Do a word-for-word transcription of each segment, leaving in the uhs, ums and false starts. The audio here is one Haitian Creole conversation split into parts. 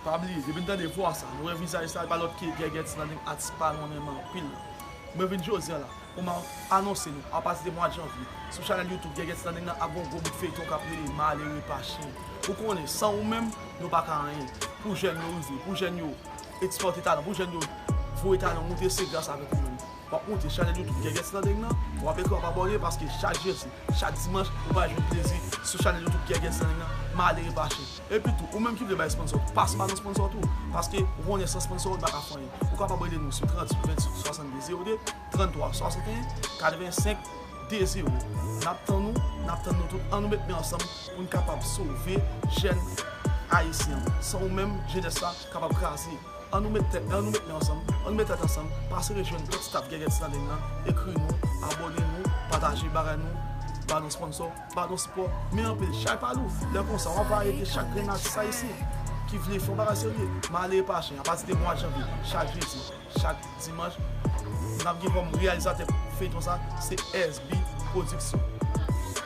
Pa bliye, depi n tande vwa sa, nou wè vizaj sa, pa lòt ke Gègèt Standing, atis pa nou an menm anpil la. Mwen vin jodi a la pou m anonse nou, apati de mwa janvye, sou chanèl YouTube Gègèt Standing nan ap gen yon gwo bout feyton k ap rele Malere pa chen. Ou konnen, san ou menm, nou pa ka anyen. Pou jèn yo rive, pou jèn yo ekspòte talan, pou jèn yo voye talan moute, se gras avèk ou menm. W ap moute chanèl YouTube Gègèt Standing nan, w ap ekri, w ap abòne, paske chak jedi, chak dimanch, ou pral jwenn plezi sou chanèl YouTube Gègèt Standing nan, Malere pa chen. Epi tou, ou menm ki vle bay sponsò, pase ba nou sponsò tou, paske ou konnen san sponsò, ou pa ka fè anyen. Ou kapab rele nou sou tranntuit venntuit swasannde zewo de, trannntwa swasanteyen katrevensenk de zewo. N ap tann ou, n ap tann nou tout. Ann nou met men ansanm pou n kapab sove jèn ayisyen an. San ou menm, jenès la kapab kraze. Ann nou met tèt, ann nou met men ansanm, ann nou met tèt ansanm, pase rejwenn tout staff Gègèt Standing nan, ekri nou, abòne nou, pataje bagay nou, ba nou sponsò, ba nou sipò, men anpil, chay pa lou, lè konsa, w ap va ede chak grenn atis ayisyen ki vle fè yon bagay serye. Malere pa chen, apati de mwa janvye, chak jedi, chak dimanch, n ap gen kòm reyalizatè feyton sa, se S B Production.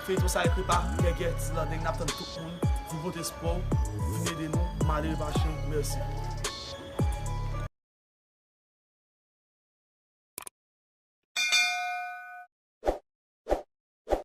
Feyton sa ekri pa Gègèt Standing, n ap tann tout moun, vin pote sipò w, vin ede nou, Malere pa chen, mèsi.